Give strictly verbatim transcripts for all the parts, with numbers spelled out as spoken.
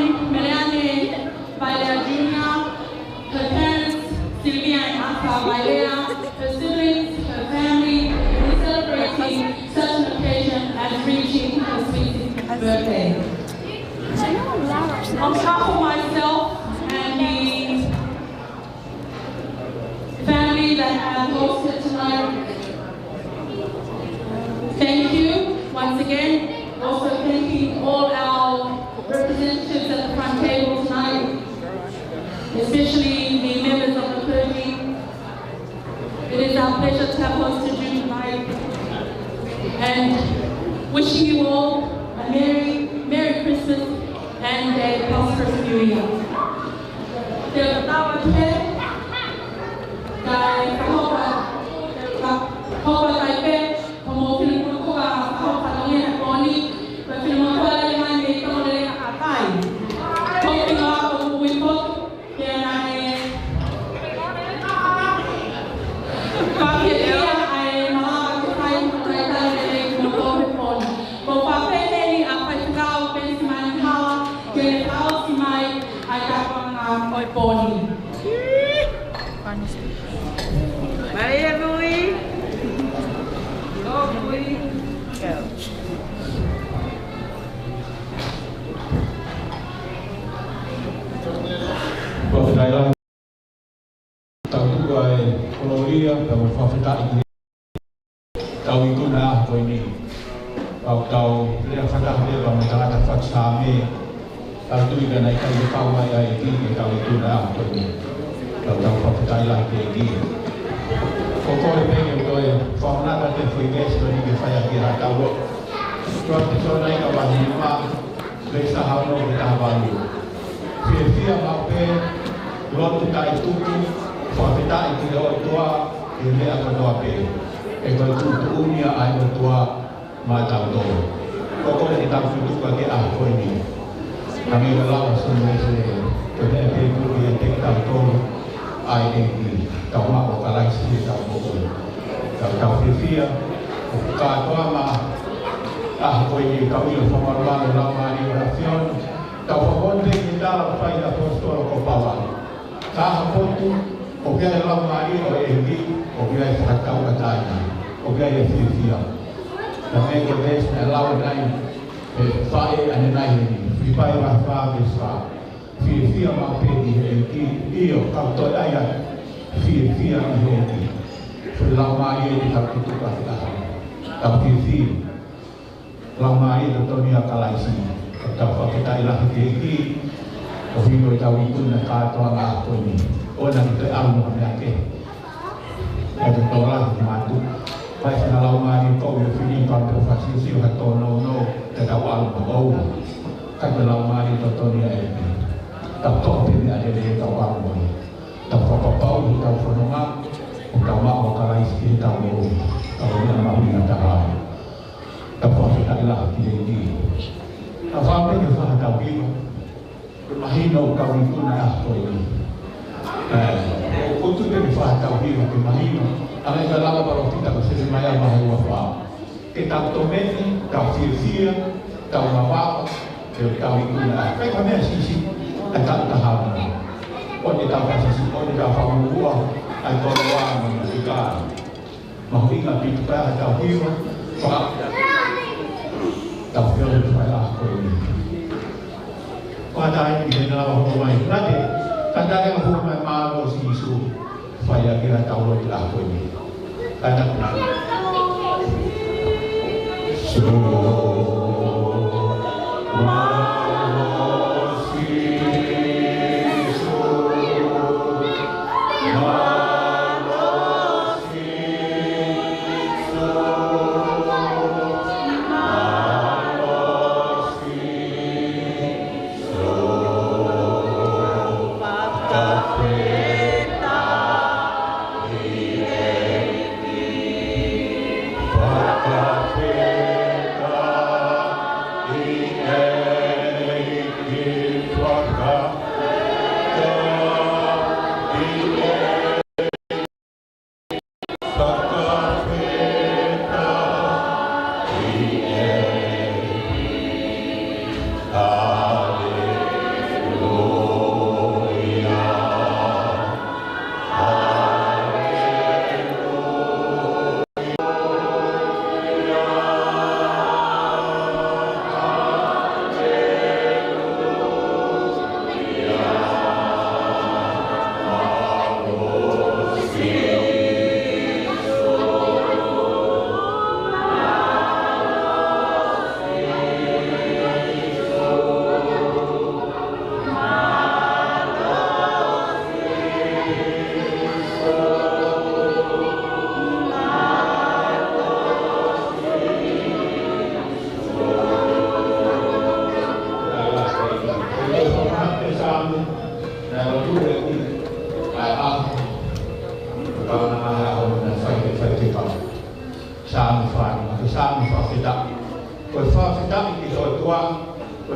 Meleane Vailea Junior, her parents, Sylvia and Arthur Vailea, her siblings, her family, in celebrating such an occasion as reaching her sweet sixteenth birthday. On behalf of myself and the family that have hosted tonight, thank you once again. Also thanking all our representatives at the front table tonight, especially the members of the clergy. It is our pleasure to have hosted you tonight and wishing you all a merry, merry Christmas and a prosperous New Year. Te u tau atu pē, kae fakahoko, fakahoko atu pē, ko mo fili mo ko a fakahoko fatongia he pō ni, ko e fili mo ko a lele mai mei Tonga lele ka kai. Ko e fili mo ko Ui Potu, pea naʻe fakiakia ai malava ke fai mo talitali lelei mo tō he pō ni. Ko fafeʻi eni ʻa Faifekau Penisimani Hala, ke ne fakaʻosi mai ʻa e kātoanga ʻo e pō ni. Maria Lui. Go, Kui. Go. Fakafetaʻi lahi. Tau tuku ʻa e kolōlia, tau fakafetaʻi ki he tau ikuna ʻaho ko eni. Tau tau lea fakataha pē mo e tangata fatu Saame. Tau tui ka naʻe ʻikai ke kau mai ʻa e ʻEiki ki he tau ikuna ʻaho ko eni. Tau tau fakafetaʻi lahi ki he ʻEiki. Ko e kole pē ke u toe fakamanatu atu e foʻi veesi ko eni ke fai ʻaki ʻa e tau. Ua Tesalonaika vahe nima, veesi taha ono ki he taha valu. Fiefia maʻu pē, lotu taʻetuku, fakafetaʻi ki he ʻOtua ʻi he meʻa kotoa pē. He ko e tuʻutuʻuni ia ʻa e ʻOtua maʻatautolu. Ko e kole ke tau tutuku ʻaki e ʻaho ko eni. Ka mei ka lava sunu ese, ko e meʻa pē ʻoku ʻiate kitautolu ʻa e ʻEiki, tau maʻu ʻa Kalaisi ʻi heʻetau moʻui. Tau tau fiefia, ʻoku kātoanga ʻaho ko eni ʻoku tau ʻilo fakamalumalu ʻa e Laumālie ʻo e ʻAfiona. Tau fakahoko pē ki he tala ʻoku fai ʻe he ʻaposetolo ko Paula. Ka ʻi ha potu ʻoku ʻi ai e Laumālie ʻo e ʻEiki, ʻoku ʻi ai e fakatauʻatāina, ʻoku ʻi ai e fiefia. Naʻe meʻa ki he veesi naʻe lau ʻanenai ʻe he faʻē ʻanenai heni, Filipai vahe fā veesi fā. Fiefia maʻu pē ʻi he ʻEiki, ʻio, kau toe ʻai atu, fiefia ʻi he ʻEiki. Ko e Laumālie te tau tutuku ʻaki ʻaho ni. Tau fiefia. Laumālie totonu ia ʻa Kalaisi. Tau fakafetaʻi lahi ki he ʻEiki, ʻo hili ʻetau ikuna kātoanga ʻaho ni. ʻOua naʻa ke toe ʻalu mo ha meʻa kehe. ʻE te tō lahi ki mātuʻa. Fai ʻa e Laumālie ko e fili pampe fasiosio ha tōnounou, te tau ʻalu mo ʻoua. Ka ko e Laumālie totonu ia ʻa e ʻEiki. Tau toʻo pē meʻa lelei ʻetau ʻalu mo ia. Tau fakapapauʻi ʻetau fononga, ʻoku tau maʻu ʻa Kalaisi ʻi heʻetau moʻui. Tau meʻa mahuʻinga taha. Tau fakafetaʻi lahi ki he ʻEiki. Tau fakapeke faha tau hiva. Ke mahino ʻoku tau ikuna ʻaho ko eni. ʻE, ʻoku ou tui peke faha tau hiva ke mahino. ʻA e ka lava palōfita ko Selemaia vahe ua fā. Ke tau tokoni, tau fiefia, tau mavava, ke tau ikuna ʻa e. ʻIkai ko ha meʻa siʻisiʻi, ʻa e tau taha mo. ʻOku ne tau fasiosio, ʻoku ne tau fakamuʻomuʻa, ʻa e koloa mo e matika. Mahuʻinga ʻaupito pē ʻa e tau hiva, faka-, tau fiefia pē ʻaho ko eni. Ko e taimi ke na lava hoko mai. Nate, ka taimi ke hoko mai mālō Sīsū. Fai ʻaki ʻa e tau lotu ʻaho ko eni. Ka ta-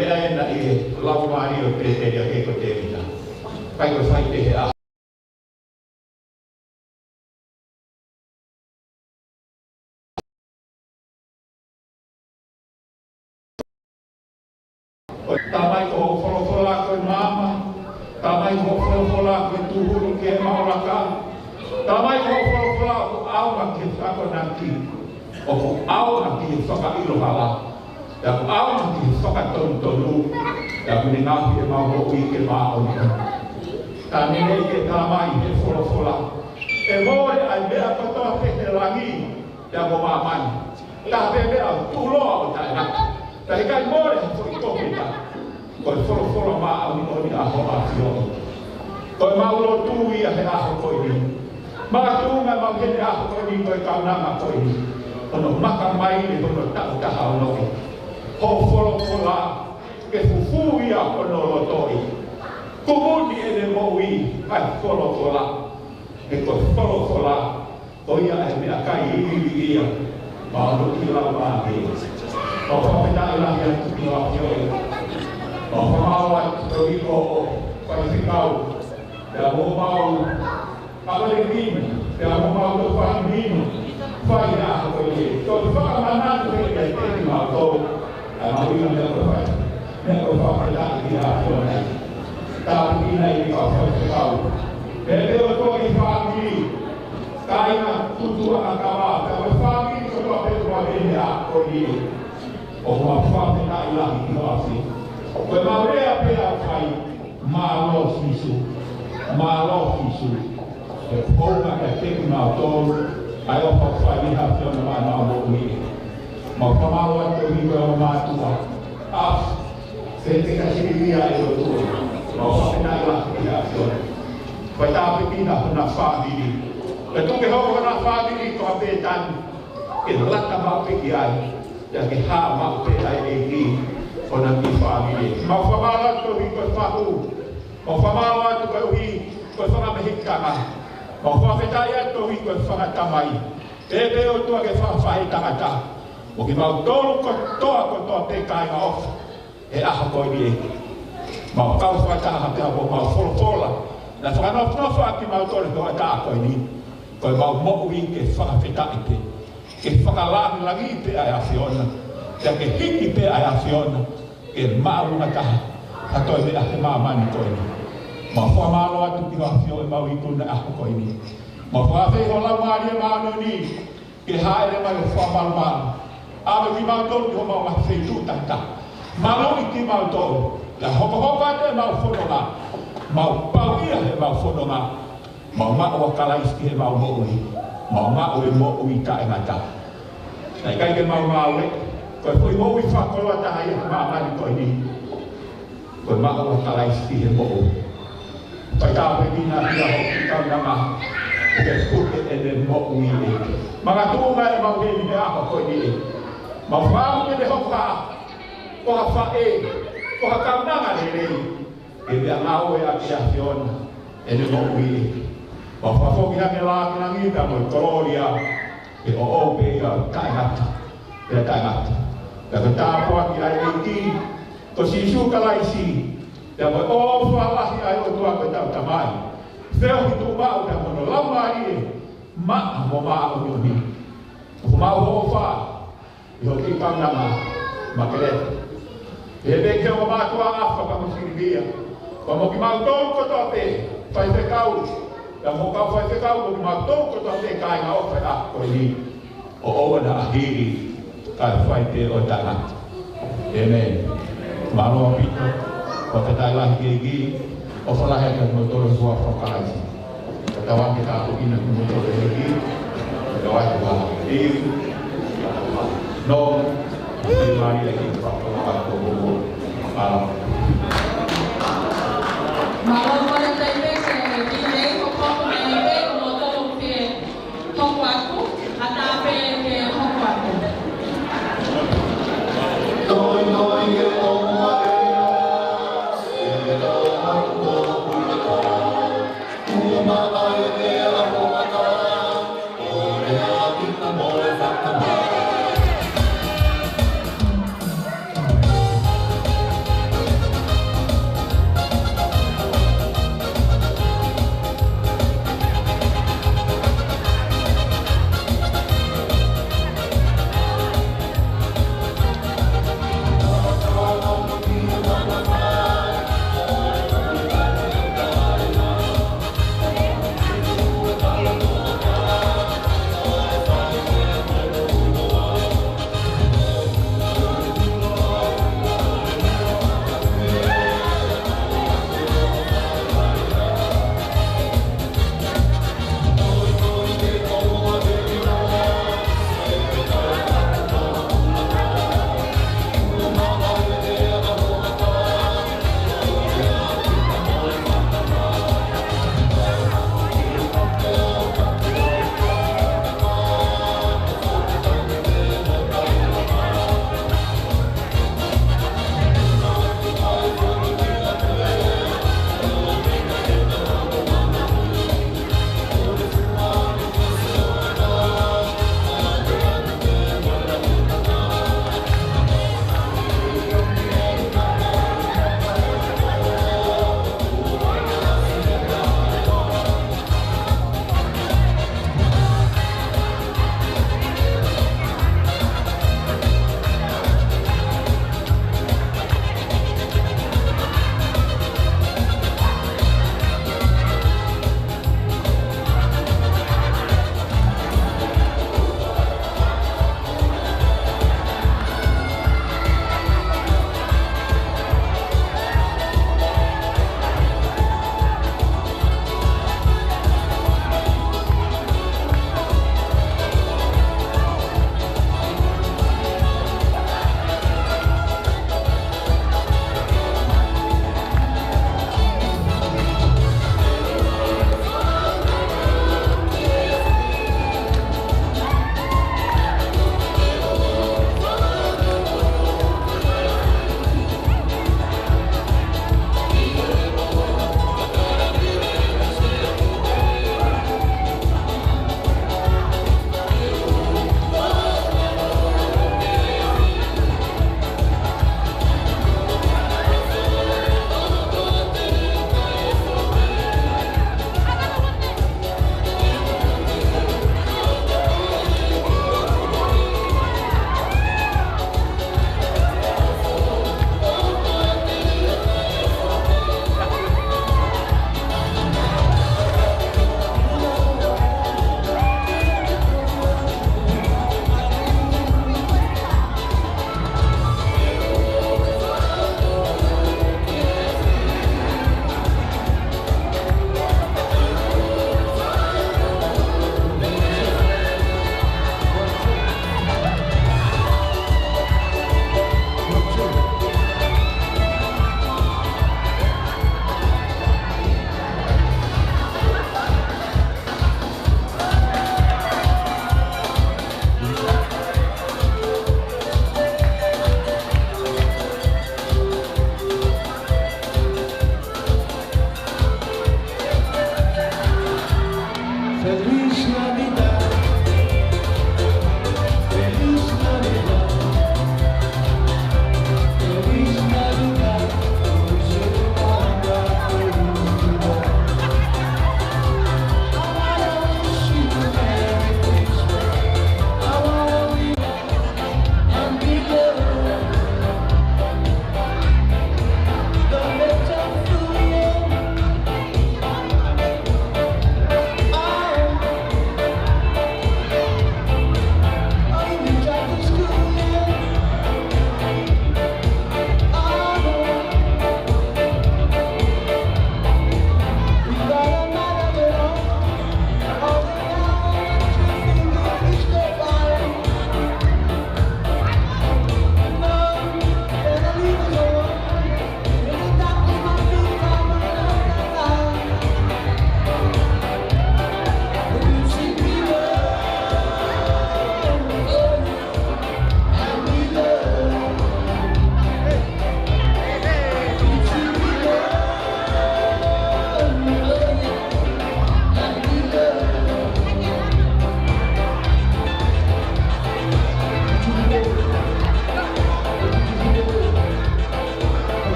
Pea ena ʻi he laumālie ʻo Pēteli ʻa e ko Tēvita. Kai ko e fai pehē ʻa ʻo Tamai, ko hoʻo folofola ko e maama. Tamai, ko hoʻo folofola ko e tūhulu ki he maʻulaka. Tamai, ko hoʻo folofola ʻoku ʻaonga ki he akonaki, ʻoku ʻaonga ki he fakaʻilo hala, pea ʻoku ʻaonga ki he fakatonutonu, pea ʻoku ne ngaohi ʻemau moʻui ke māʻoniʻoni. Talamai ʻe he Tamai he folofola, ʻe mole ʻa e meʻa kotoa pē he langi pea mo māmani, taha pē meʻa ʻoku tuʻuloa ʻo taʻengata, pea ʻikai mole ha foʻi kope. Ko e folofola māʻoniʻoni ʻa hoʻo ʻAfio. Ko ʻemau lotu ia he ʻaho ko eni. Makatuʻunga ʻemau ʻi heni he ʻaho ko eni ko e kaunanga ko eni, hono maka mai ʻi hono taʻu taha ono. Hoʻo folofola ke fufū ia hono lotoʻi. Kumu ni ʻene moʻui ʻa e folofola. He ko e folofola ko ia ʻa e meʻakai ʻivi ia, maʻu ʻi he Laumālie. Mau fakafetaʻi lahi atu ki hoʻo ʻAfio. Mau fakamālō atu ki hoʻo faifekau, pea mo homau ʻamanekina, pea mo homau tō fai minu, fai ʻa ko ia. Ko e fakamanatu ʻe ia kiate kimautolu ʻa e mahuʻinga meʻa ko e fai. Meʻa ko e fakafetaʻi ki hoʻo ʻAfio. Tāpuekina ʻa e kau faifekau. Pea pehē ʻOtua ki he fāmili, kāinga, tutuʻa, ʻakava, pea mo e fāmili kotoa pē ʻoku ʻi heni he ʻaho ko eni. ʻOku mau fakafetaʻi lahi ki hoʻo ʻAfio. Ko ʻemau lea pē ʻoku fai, mālō Sīsū, mālō Sīsū. He ʻoku ʻaonga kiate kimautolu ʻa e ʻofa ʻoku fai ʻe he ʻAfiona maʻa ʻemau moʻui. Mau fakamālō atu ki he ongo mātuʻa, ʻa e fefeka Silivia ʻe ʻOtua. Mau fakafetaʻi lahi ki he ʻAfiona. Fai tāpuekina hona fāmili. Pea tuku ke hoko hona fāmili ko ha pētani ke lata maʻu pē ki ai, pea ke hā maʻu pē ʻa e ʻEiki ʻi hona kiʻi fāmili. Mau fakamālō atu koeʻuhi ko e fahu. Mau fakamālō atu koeʻuhi ko e fanga mehikitanga. Mau fakafetaʻi atu koeʻuhi ko e fanga tamai. Pea pehē ʻOtua ki he fanga faʻētangata, mo kimautolu kotoa, kotoa pē kāinga ʻofa he ʻaho ko eni ē. Mau kau fakataha pea mo homau folofola naʻe fakanofonofo ʻaki kimautolu he hoʻatā ko eni. Ko ʻemau moʻui ke fakafetaʻi pē, ke fakalangilangiʻi pē ʻa e ʻAfiona, pea ke hiki pē ʻa e ʻAfiona ke māʻolunga taha ha toe meʻa he māmani ko eni. Mau fakamālō atu ki hoʻo ʻAfio ʻemau ikuna he ʻaho ko eni. Mau fakaafeʻi ho Laumālie Māʻoniʻoni ke hāʻele mai ʻo fakamalumalu. ʻAve kimautolu ki homau ngaahi feituʻu takitaha. Maluʻi kimautolu. Pea hokohoko atu ʻemau fononga. Mau pau ia heʻemau fononga. Mau maʻu ʻa Kalaisi ki heʻemau moʻui. Mau maʻu e moʻui taʻengata. Naʻe ʻikai ke mau ngāue. Ko e foʻi moʻui fakakoloa taha ia he māmani ko eni. Ko e maʻu ʻa Kalaisi ki he moʻui. Fai tāpuekina pea mo e kiʻi kaunanga, ke puke ʻene moʻui ē. Makatuʻunga ʻemau ʻi heni he ʻaho ko eni ē. Mau fakaʻamu ke ne hoko ko ha faʻē, ko ha kaunanga lelei, ke meʻangāue ʻaki ʻa e ʻAfiona ʻene moʻui ē. Mau fakafoki hake ʻa e langilangi pea mo e kolōlia ke ʻoʻou pē ia ʻo taʻengata pea taʻengata. Pea ko e tāpuaki ʻa e ʻEiki ko Sīsū Kalaisi, pea mo e ʻofa lahi ʻa e ʻOtua ko ʻetau Tamai, feohi tuʻumaʻu pea mo hono Laumālie Māʻoniʻoni, ʻoku mau ʻofa ʻi hoʻo kiʻi kaunanga Makeleta. Pea pehē ki he ongo mātuʻa ʻa Fakamosilivia, pea mo kimautolu kotoa pē faifekau, pea mo e kau faifekau, mo kimautolu kotoa pē kāinga ʻofa he ʻaho ko eni. ʻOʻou ʻa e hili, kae fai pē ʻo taʻengata. ʻĒmeni. Mālō ʻaupito, fakafetaʻi lahi ki he ʻEiki, ʻofa lahi atu kiate kimoutolu he huafa ʻo Kalaisi. Ka tau ʻai ke tāpuekina kimoutolu ʻe he ʻEiki, ka tau ʻai ke ʻofa. ʻIo. No, ʻi he mālie ki he fakafetaʻi atu. Mālō. Mālō, mālō, taipe ke ʻi he ʻEiki, ko e pō ko eni ʻe kimoutolu pē. Hoko atu, ʻatā pē ke hoko atu. Toi, toi, ke hoko atu.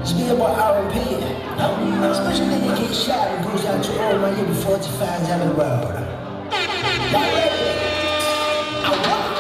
It's me about R and P. Special dedication goes out to all my little forty fans around the world. Y'all ready? I want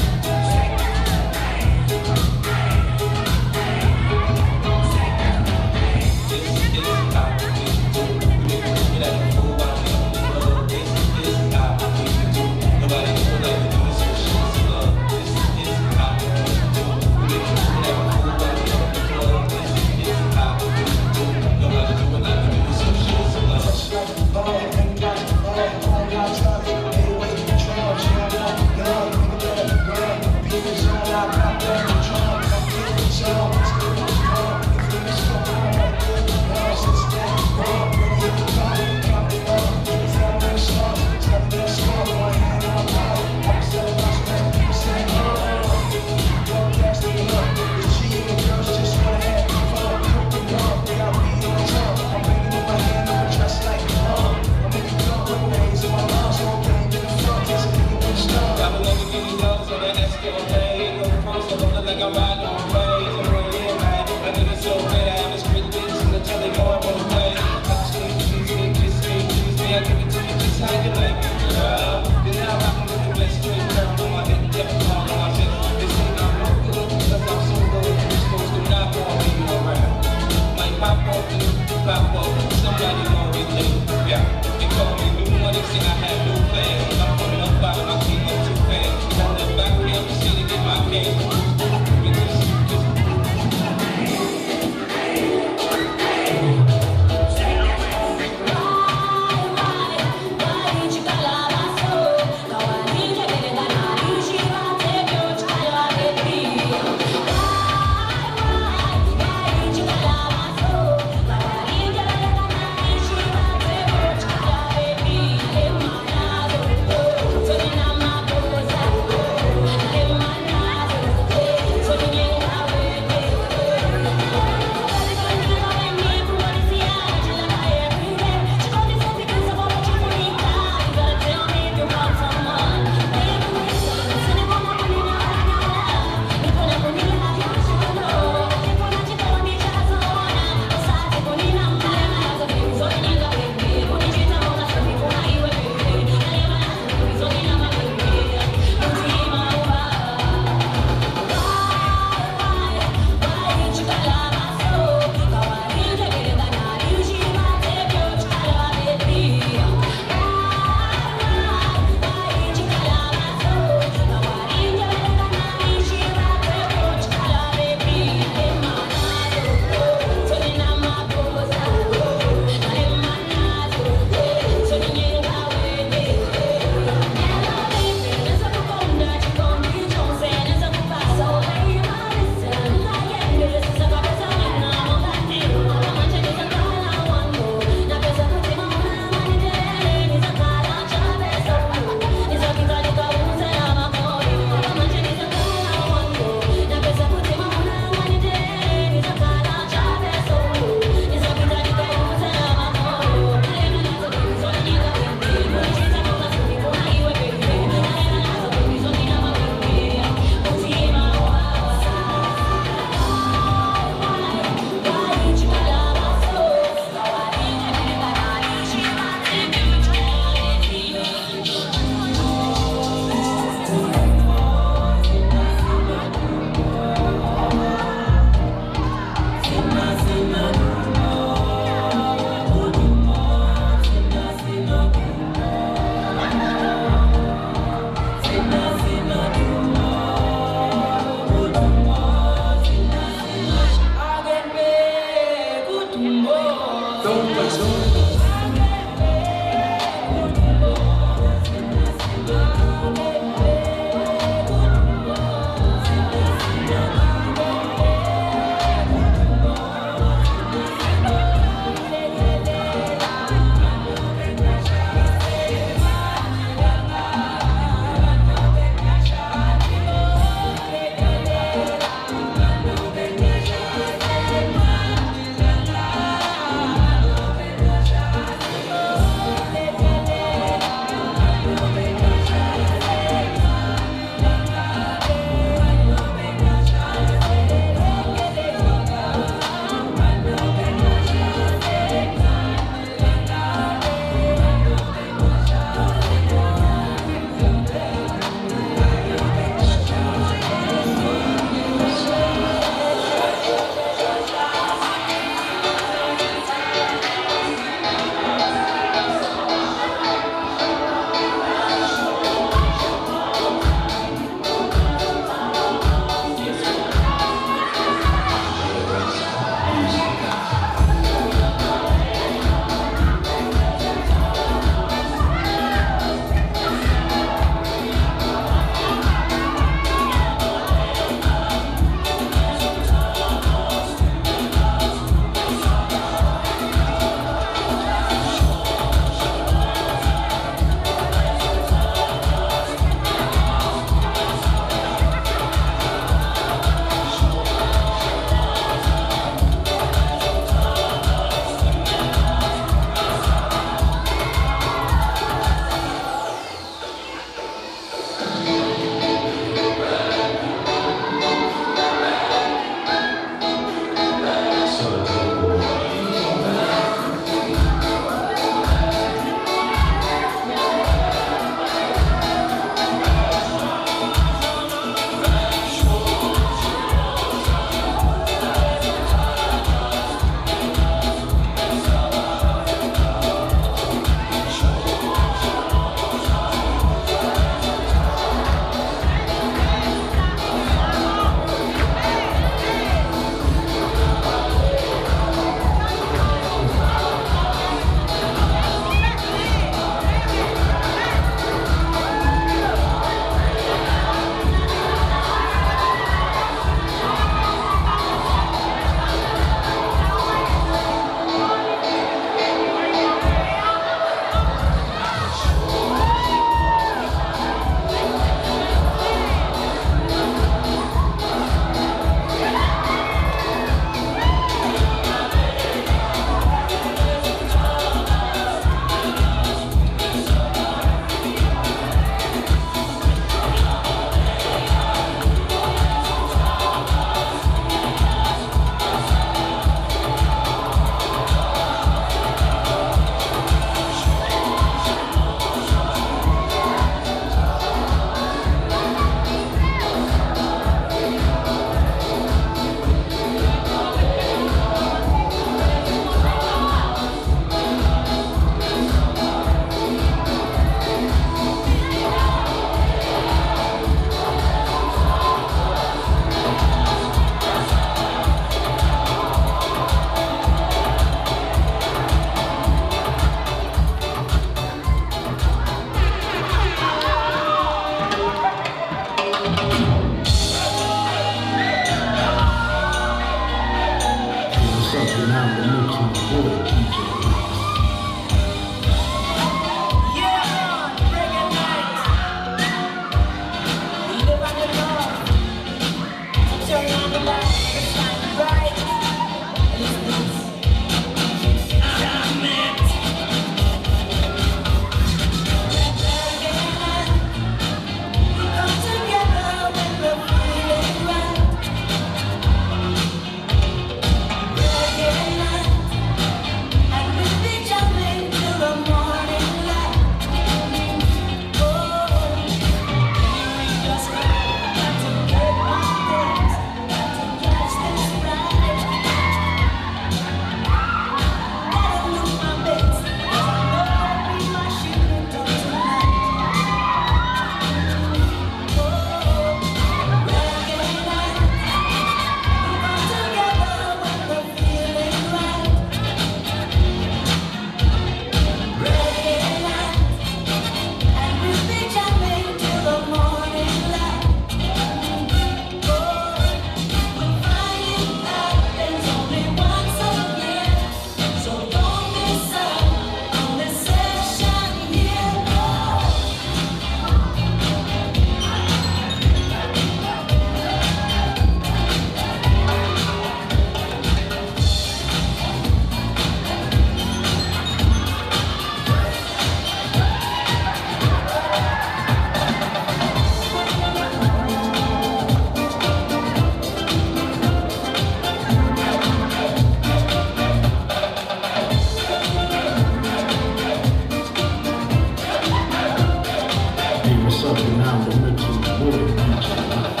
Now the next one, Willie Mitchell.